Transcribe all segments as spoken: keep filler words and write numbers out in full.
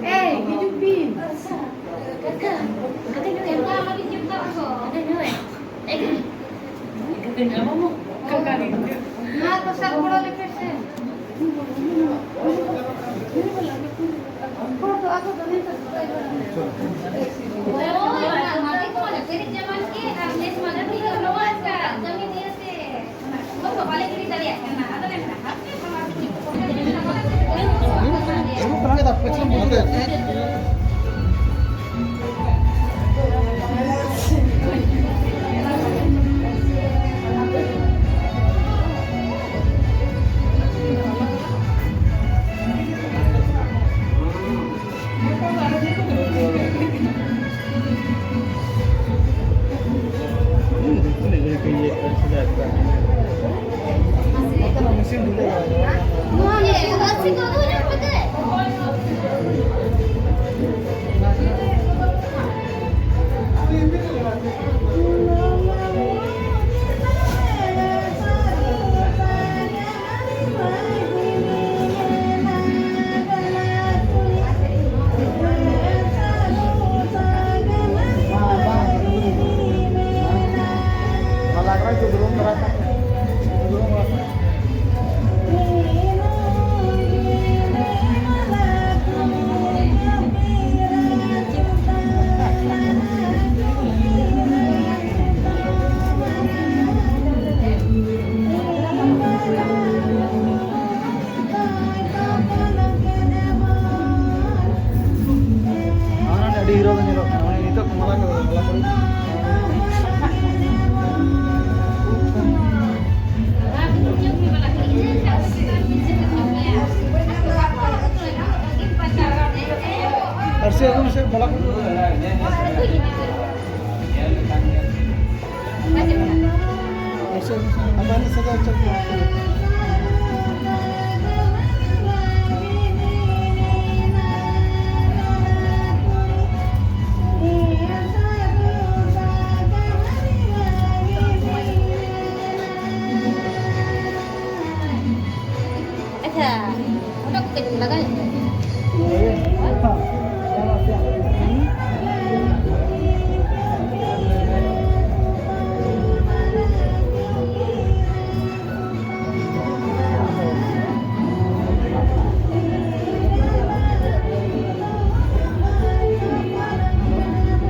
ᱮᱭ, ᱦᱤᱡᱩᱜ ᱵᱤᱱ᱾ ᱱᱚᱣᱟ ᱠᱚ ᱥᱟᱵ ᱜᱚᱲᱚ ᱞᱮᱯᱮ ᱥᱮ᱾ ᱟᱹᱰᱤ ᱦᱤᱨᱳ ᱜᱮ ᱧᱮᱞᱚᱜ ᱠᱟᱱᱟ, ᱩᱱᱤ ᱱᱤᱛᱚᱜ ᱢᱟᱞᱟ ᱠᱚ ᱦᱚᱨᱚᱜ ᱠᱟᱫᱟ᱾ ᱟᱨ ᱥᱮ ᱟᱹᱜᱩ ᱢᱮᱥᱮ, ᱢᱟᱞᱟ ᱠᱚ᱾ ᱟᱨ ᱥᱮ ᱟᱹᱜᱩ ᱢᱮᱥᱮ, ᱟᱵᱟᱨ ᱥᱟᱡᱟᱣ ᱦᱚᱪᱚ ᱠᱚ᱾ ᱟᱪᱪᱷᱟ, ᱚᱱᱟ ᱠᱚ ᱠᱟᱹᱡ ᱞᱟᱜᱟᱣ ᱧᱚᱜ ᱢᱮ᱾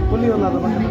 ᱠᱩᱞᱤ ᱚᱱᱟ ᱫᱚ ᱵᱟᱝ ᱠᱟᱱᱟ᱾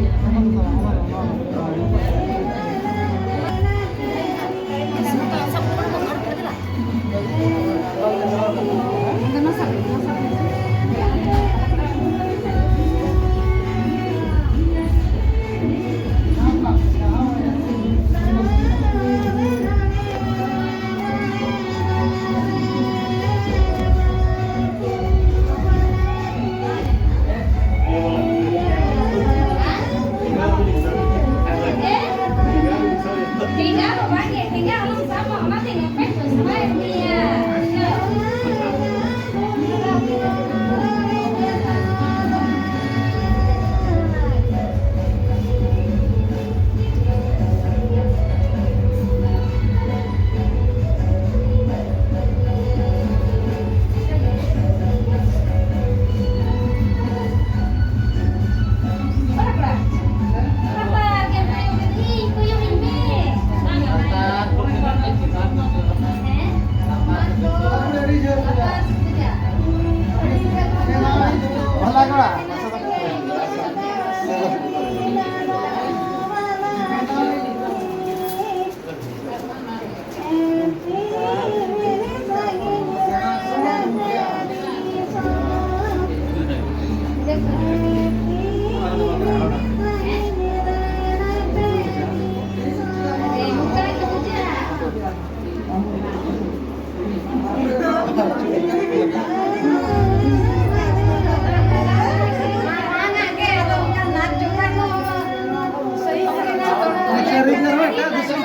ᱮᱴᱟᱜ ᱫᱤᱥᱚᱢ,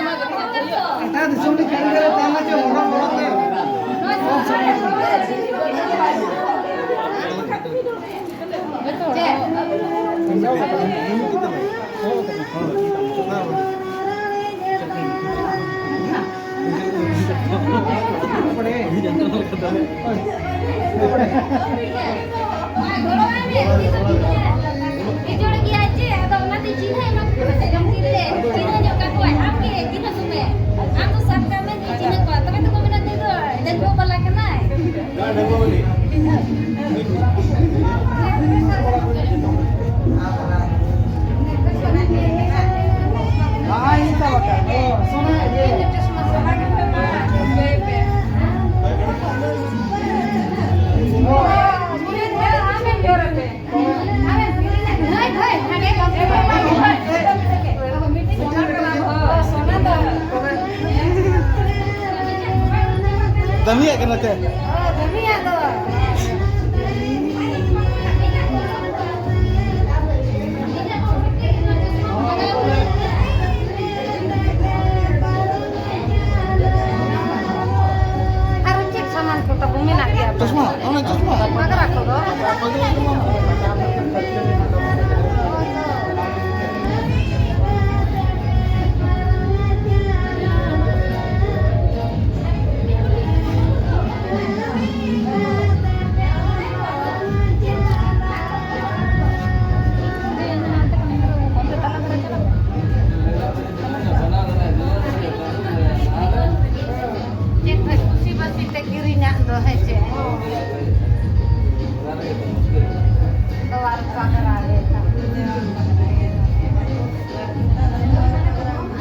ᱮᱴᱟᱜ ᱫᱤᱥᱚᱢ ᱨᱮ ᱠᱟᱹᱢᱤ ᱠᱟᱱᱟ, ᱛᱟᱦᱮᱱᱟ ᱪᱮ ᱦᱚᱨᱚᱜ ᱵᱚᱨᱚᱜ ᱛᱮ᱾ ᱦᱤᱡᱩᱜ ᱜᱮᱭᱟᱭ ᱪᱮ, ᱟᱫᱚ ᱚᱱᱟᱛᱮ ᱪᱤᱱᱦᱟᱹ ᱮᱢᱟ ᱠᱚ ᱠᱟᱱᱟ ᱥᱮ, ᱡᱚᱢ ᱛᱤᱨ ᱨᱮ ᱪᱤᱱᱦᱟᱹ ᱧᱚᱜ ᱠᱟᱠᱚᱣᱟᱭ᱾ ᱟᱢ ᱜᱮ ᱪᱤᱱᱦᱟᱹ ᱠᱚᱢᱮ, ᱟᱢ ᱫᱚ ᱥᱟᱵ ᱠᱟᱜ ᱢᱮ, ᱪᱤᱱᱦᱟᱹ ᱠᱚᱣᱟ, ᱛᱚᱵᱮ ᱛᱚᱠᱚ ᱢᱮᱱᱟ, "ᱱᱩᱭ ᱫᱚ ᱰᱟᱺᱜᱩᱣᱟᱹ ᱵᱟᱞᱟ ᱠᱟᱱᱟᱭ᱾" ᱫᱟᱹᱢᱤᱭᱟᱜ ᱠᱟᱱᱟ ᱪᱮ? ᱟᱨ ᱪᱮᱫ ᱥᱟᱢᱟᱱ ᱠᱚ ᱛᱟᱵᱚ ᱢᱮᱱᱟᱜ ᱜᱮᱭᱟ? ᱪᱚᱥᱢᱟ, ᱚᱱᱟ ᱪᱚᱥᱢᱟ᱾ ᱯᱟᱜᱽᱨᱟ ᱠᱚᱫᱚ? ᱯᱟᱜᱽᱨᱟ ᱠᱚᱫᱚ᱾ ᱪᱮᱫ ᱯᱮ ᱠᱩᱥᱤ ᱵᱟᱹᱥᱤ ᱛᱮ ᱠᱤᱨᱤᱧᱟᱜ ᱫᱚ, ᱦᱮᱸ ᱪᱮ?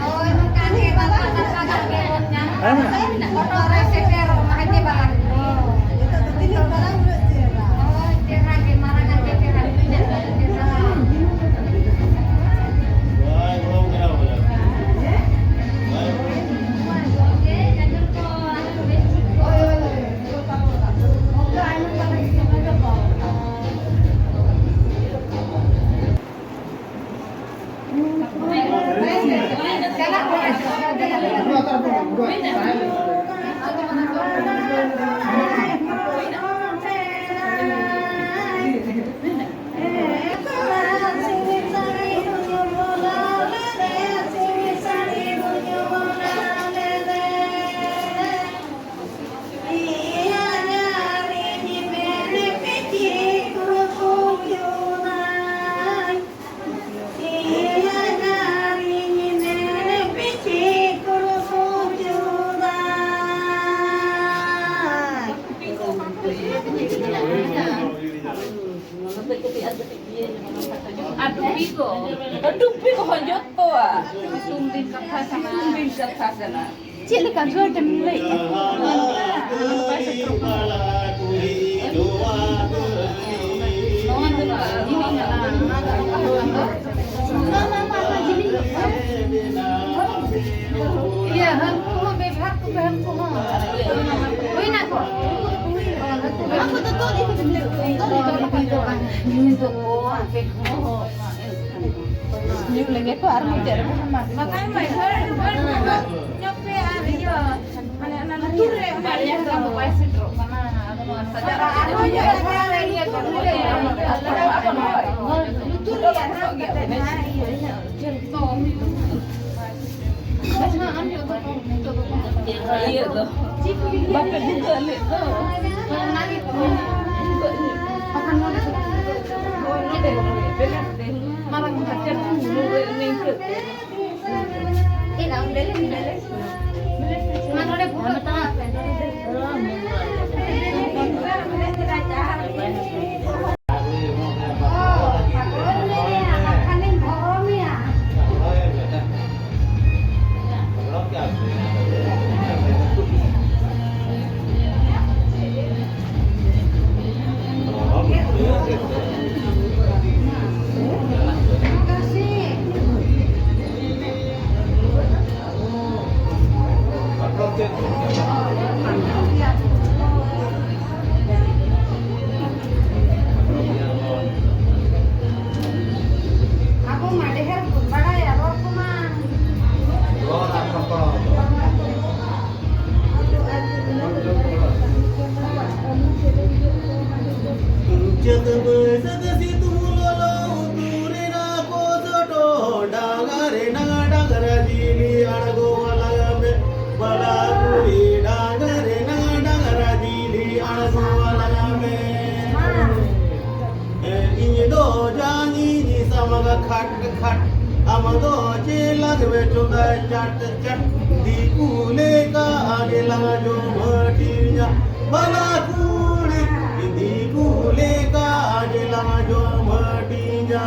ᱦᱳᱭ, ᱱᱚᱝᱠᱟ ᱜᱮ ᱵᱟᱨ ᱯᱟᱠᱟ ᱜᱟᱲ ᱜᱮ ᱵᱚᱱ ᱧᱟᱢ ᱠᱟᱜᱼᱟ᱾ ᱦᱮᱸ᱾ ᱦᱚᱴᱚᱜ ᱨᱮ ᱥᱮᱴᱮᱨᱚᱜ ᱢᱟ ᱦᱮᱸ ᱪᱮ ᱵᱟᱞᱟ ᱠᱚ᱾ ᱦᱳᱭ, ᱪᱮᱦᱨᱟ ᱜᱮ, ᱢᱟᱨᱟᱝ ᱟᱜ ᱜᱮ ᱪᱮᱦᱨᱟ, ᱦᱩᱰᱤᱧᱟᱜ ᱫᱚ ᱪᱮᱦᱨᱟ᱾ ᱟᱨ ᱴᱩᱯᱤ ᱠᱚ, ᱴᱩᱯᱤ ᱠᱚᱦᱚᱸ ᱡᱚᱛᱚᱣᱟᱜ᱾ ᱥᱤᱛᱩᱝ ᱫᱤᱱ ᱠᱟᱛᱷᱟ ᱠᱟᱱᱟ᱾ ᱥᱤᱛᱩᱝ ᱫᱤᱱ ᱠᱟᱛᱷᱟ ᱠᱟᱱᱟ᱾ ᱪᱮᱫ ᱞᱮᱠᱟ ᱡᱳᱨ ᱛᱮᱢ ᱞᱟᱹᱭᱮᱫᱼᱟ? ᱱᱚᱣᱟ ᱫᱚ ᱡᱤᱞᱤᱧ ᱠᱟᱱᱟ᱾ ᱤᱭᱟᱹ, ᱦᱟᱹᱱᱠᱩ ᱦᱚᱸ ᱵᱮᱵᱷᱟᱨ ᱠᱚᱯᱮ, ᱦᱟᱹᱱᱠᱩ ᱦᱚᱸ᱾ ᱦᱩᱭᱱᱟ ᱠᱚ? ᱦᱟᱹᱱᱠᱩ ᱫᱚ ᱛᱚᱞ ᱤᱫᱤ ᱠᱟᱛᱮ ᱧᱩᱭ ᱫᱚᱠᱚ, ᱟᱯᱮ ᱠᱚᱦᱚᱸ᱾ ᱧᱩ ᱞᱮᱜᱮ ᱠᱚ ᱟᱨ ᱢᱩᱪᱟᱹᱫ ᱨᱮᱠᱚ ᱦᱟᱢᱟᱥ ᱠᱚ᱾ ᱵᱟᱠᱷᱟᱱ ᱢᱟ ᱡᱷᱟᱹᱲ, ᱡᱷᱟᱹᱲ ᱧᱚᱜ ᱯᱮ ᱟᱨ ᱤᱭᱟᱹ, ᱢᱟᱱᱮ ᱚᱱᱟ ᱞᱩᱛᱩᱨ ᱨᱮ ᱚᱱᱟ ᱵᱟᱨᱭᱟ ᱤᱭᱟᱹ ᱠᱚ ᱵᱟᱭ ᱥᱮᱴᱮᱨᱚᱜ ᱠᱟᱱᱟ᱾ ᱟᱫᱚ ᱱᱚᱣᱟ ᱥᱟᱡᱟᱣ ᱟᱨᱦᱚᱸ ᱤᱭᱟᱹ ᱠᱚ ᱤᱭᱟᱹ ᱠᱚ ᱞᱩᱛᱩᱨ ᱨᱮᱭᱟᱜ ᱦᱟᱸᱜ ᱠᱟᱛᱮ ᱦᱟᱸᱜ ᱤᱭᱟᱹ᱾ ᱤᱭᱟᱹ ᱫᱚ ᱵᱟᱯᱮ ᱵᱩᱡᱷᱟᱹᱣ ᱞᱮᱫ ᱫᱚ᱾ ᱢᱟᱨᱟᱝ ᱵᱷᱟᱜᱮ ᱱᱤᱝᱠᱟᱹ᱾ ᱢᱟ ᱱᱚᱰᱮ ᱵᱚᱦᱚᱜ ᱛᱟᱢᱟ᱾ ᱠᱷᱟᱴ ᱠᱷᱟᱴ, ᱟᱢ ᱫᱚ ᱪᱮᱫ ᱞᱟᱜᱽᱵᱮ ᱪᱚᱸᱫᱟᱭ ᱪᱟᱴ ᱪᱟᱴ, ᱫᱤᱠᱩ ᱞᱮᱠᱟ ᱜᱮ ᱞᱟᱝ ᱡᱚᱢ ᱦᱟᱹᱴᱤᱧᱟ᱾ ᱵᱟᱞᱟ ᱠᱩᱲᱤ, ᱫᱤᱠᱩ ᱞᱮᱠᱟ ᱜᱮ ᱞᱟᱝ ᱡᱚᱢ ᱦᱟᱹᱴᱤᱧᱟ᱾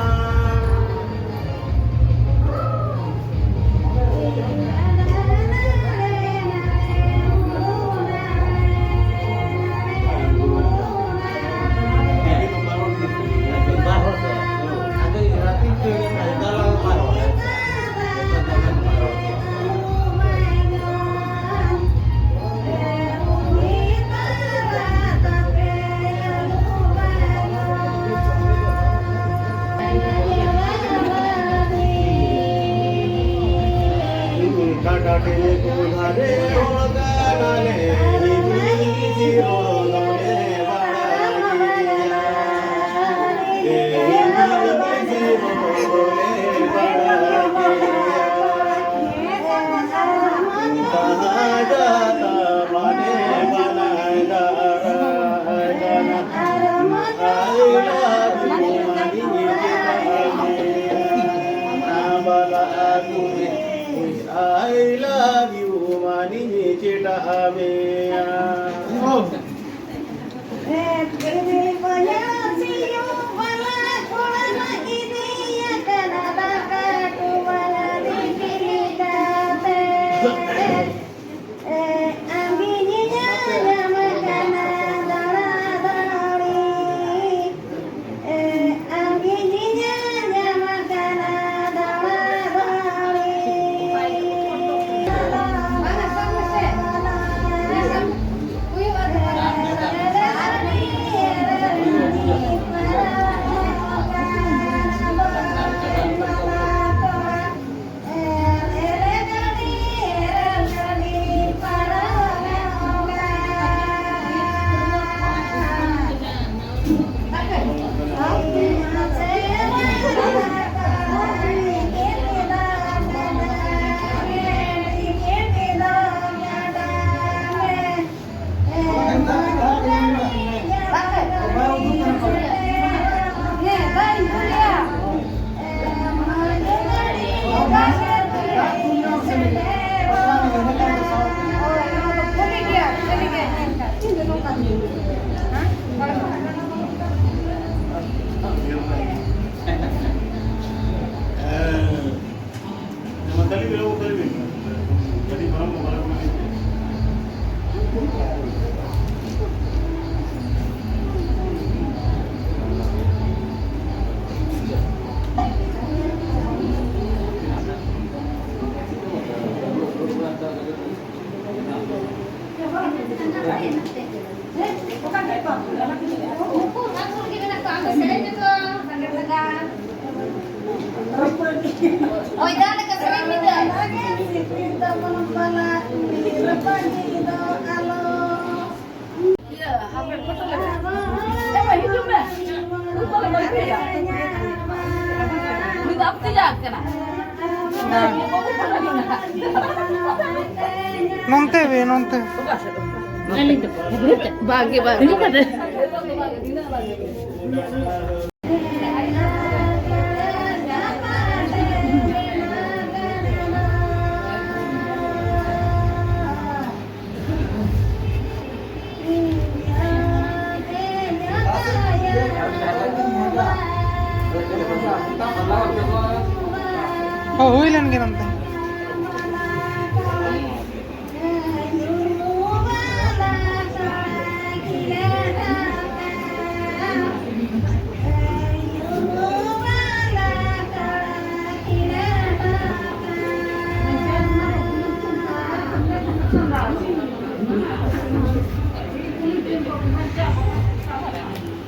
I love you ᱢᱟᱱᱤᱧ ᱪᱮᱴᱟᱜ ᱢᱮᱭᱟ᱾ ᱩᱱᱠᱩ ᱚᱱᱟ ᱥᱩᱨ ᱜᱮ ᱢᱮᱱᱟᱜ ᱠᱚᱣᱟ, ᱟᱢ ᱫᱚ ᱥᱮᱨᱮᱧ ᱢᱮᱛᱚ, ᱞᱟᱜᱟᱲ ᱞᱟᱜᱟᱲ᱾ ᱦᱳᱭ, ᱫᱟ ᱞᱮᱠᱟ ᱥᱮᱨᱮᱧ ᱢᱮ, ᱫᱟ᱾ ᱤᱭᱟᱹ, ᱦᱟᱯᱮ ᱯᱷᱳᱴᱳ ᱞᱮ᱾ ᱮ ᱢᱟᱹᱭ, ᱦᱤᱡᱩᱜ ᱢᱮ᱾ ᱯᱷᱳᱴᱳ ᱞᱮ ᱵᱟᱹᱭ ᱯᱮᱭᱟ᱾ ᱩᱱᱤ ᱫᱚ ᱟᱯᱛᱤ ᱡᱟᱜ ᱠᱟᱱᱟ᱾ ᱱᱚᱱᱛᱮ ᱵᱮ, ᱱᱚᱱᱛᱮ᱾ ᱵᱟᱝ ᱜᱮ, ᱵᱟᱝ᱾ ᱦᱤᱡᱩᱜ ᱠᱟᱛᱮ᱾ ᱚ, ᱦᱩᱭ ᱞᱮᱱ ᱜᱮ ᱱᱚᱱᱛᱮ᱾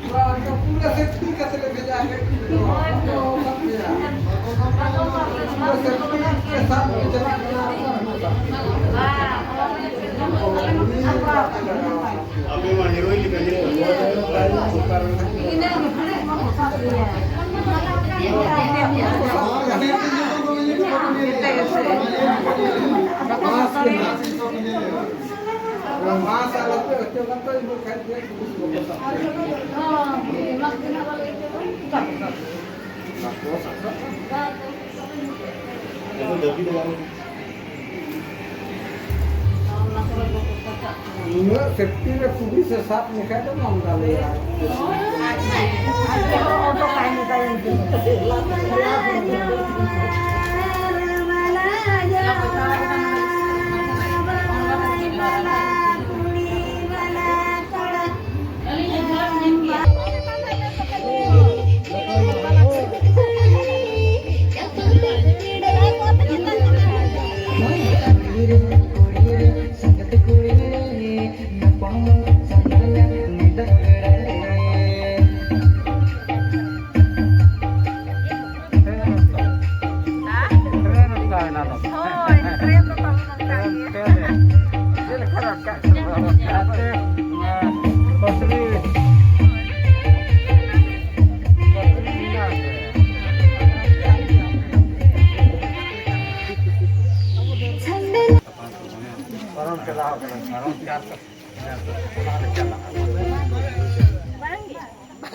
ᱯᱩᱨᱟᱹ ᱥᱮᱯᱴᱤ ᱠᱟᱛᱮ ᱞᱮ ᱵᱷᱮᱡᱟ ᱠᱮᱫ ᱠᱚᱣᱟ᱾ ᱯᱩᱨᱟᱹ ᱥᱮᱯᱴᱤ ᱠᱮ ᱥᱟᱛ ᱞᱮ ᱪᱟᱞᱟᱜ ᱠᱟᱱᱟ᱾ ᱟᱯᱮ ᱢᱟ ᱦᱤᱨᱳᱭᱤᱱ ᱞᱮᱠᱟ ᱧᱮᱞᱚᱜ ᱠᱟᱱᱟ᱾ ᱢᱟᱥᱠ ᱟᱞᱚᱯᱮ ᱚᱪᱚᱜᱟ ᱛᱚ, ᱤᱱᱟᱹ ᱠᱷᱟᱡ ᱜᱮ᱾ ᱩᱱᱟᱹᱜ ᱥᱮᱯᱴᱤ ᱨᱮ ᱯᱩᱞᱤᱥ ᱮ ᱥᱟᱵ ᱢᱮᱠᱷᱟᱡ ᱫᱚ ᱵᱟᱢ ᱫᱟᱞᱮᱭᱟ᱾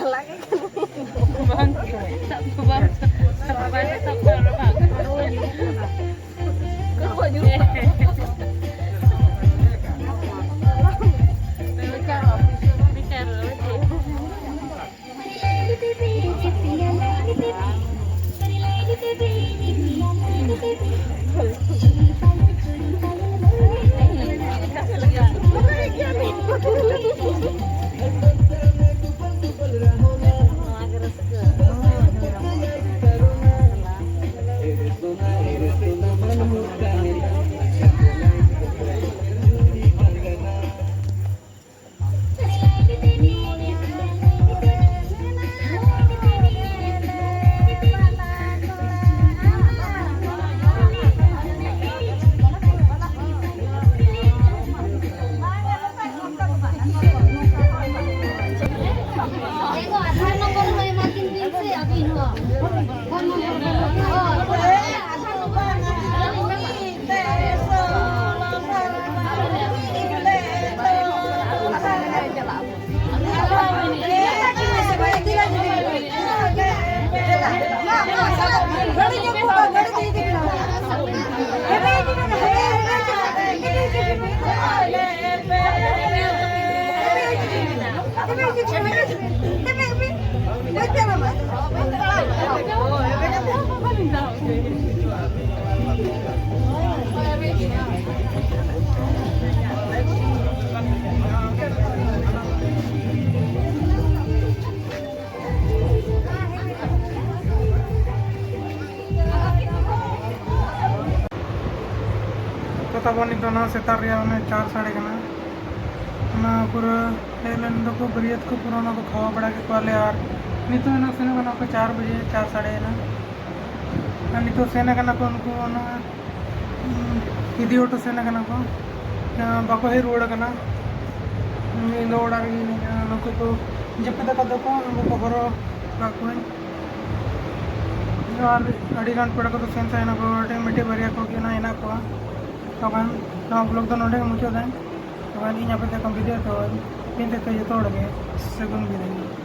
ᱵᱟᱝ, ᱥᱟᱵ ᱫᱚ ᱵᱟᱝ, ᱥᱟᱵ ᱫᱚ ᱵᱟᱝ, ᱥᱟᱵ ᱫᱚ ᱵᱟᱝ᱾ ᱛᱚ ᱛᱟᱵᱚᱱ ᱱᱤᱛᱚᱜ ᱱᱚᱣᱟ ᱥᱮᱛᱟᱜ ᱨᱮᱭᱟᱜ ᱚᱱᱮ ᱪᱟᱨ ᱥᱟᱲᱮ ᱠᱟᱱᱟ᱾ ᱚᱱᱟ ᱯᱩᱨᱟᱹ ᱦᱮᱡ ᱞᱮᱱ ᱫᱚᱠᱚ ᱵᱟᱹᱨᱭᱟᱹᱛ ᱠᱚ, ᱯᱩᱨᱟᱹ ᱚᱱᱟ ᱠᱚ ᱠᱷᱟᱣᱟ ᱵᱟᱲᱟ ᱠᱮᱫ ᱠᱚᱣᱟᱞᱮ᱾ ᱟᱨ ᱱᱤᱛᱚᱜ ᱮᱱᱟ ᱥᱮᱱᱚᱜ ᱠᱟᱱᱟ ᱠᱚ ᱪᱟᱨ ᱵᱟᱡᱮ, ᱪᱟᱨ ᱥᱟᱲᱮ ᱮᱱᱟ᱾ ᱟᱨ ᱱᱤᱛᱚᱜ ᱥᱮᱱ ᱟᱠᱟᱱᱟ ᱠᱚ ᱩᱱᱠᱩ ᱚᱱᱟ, ᱩᱸ, ᱤᱫᱤ ᱦᱚᱴᱚ ᱥᱮᱱ ᱟᱠᱟᱱᱟ ᱠᱚ᱾ ᱟᱸ, ᱵᱟᱠᱚ ᱦᱮᱡ ᱨᱩᱣᱟᱹᱲ ᱟᱠᱟᱱᱟ᱾ ᱤᱧ ᱫᱚ ᱚᱲᱟᱜ ᱨᱮᱜᱮ ᱢᱤᱱᱟᱹᱧᱟ᱾ ᱱᱩᱠᱩ ᱠᱚ ᱡᱟᱹᱯᱤᱫ ᱟᱠᱟᱫ ᱫᱚᱠᱚ, ᱩᱱᱠᱩ ᱠᱚ ᱦᱚᱨᱦᱚ ᱟᱠᱟᱫ ᱠᱚᱣᱟᱧ᱾ ᱟᱨ ᱟᱹᱰᱤ ᱜᱟᱱ ᱯᱮᱲᱟ ᱠᱚᱫᱚ ᱥᱮᱱ ᱥᱟᱭ ᱱᱟᱠᱚ, ᱢᱤᱫᱴᱮᱱ ᱵᱟᱨᱭᱟ ᱠᱚᱜᱮ ᱱᱟᱜ ᱦᱮᱱᱟᱜ ᱠᱚᱣᱟ᱾ ᱛᱚᱵᱮ ᱱᱚᱣᱟ vlog ᱫᱚ ᱱᱚᱰᱮ ᱜᱮ ᱢᱩᱪᱟᱹᱫᱟᱹᱧ᱾ ᱛᱚᱵᱮ ᱤᱧ ᱟᱯᱮ ᱴᱷᱮᱱ ᱠᱷᱚᱱ ᱵᱤᱫᱟᱹᱭ ᱦᱟᱛᱟᱣᱟᱹᱧ᱾ ᱤᱧ ᱴᱷᱮᱱ ᱠᱷᱚᱱ ᱡᱚᱛᱚ ᱦᱚᱲ ᱜᱮ ᱥᱟᱹᱜᱩᱱ ᱵᱤᱫᱟᱹᱭ᱾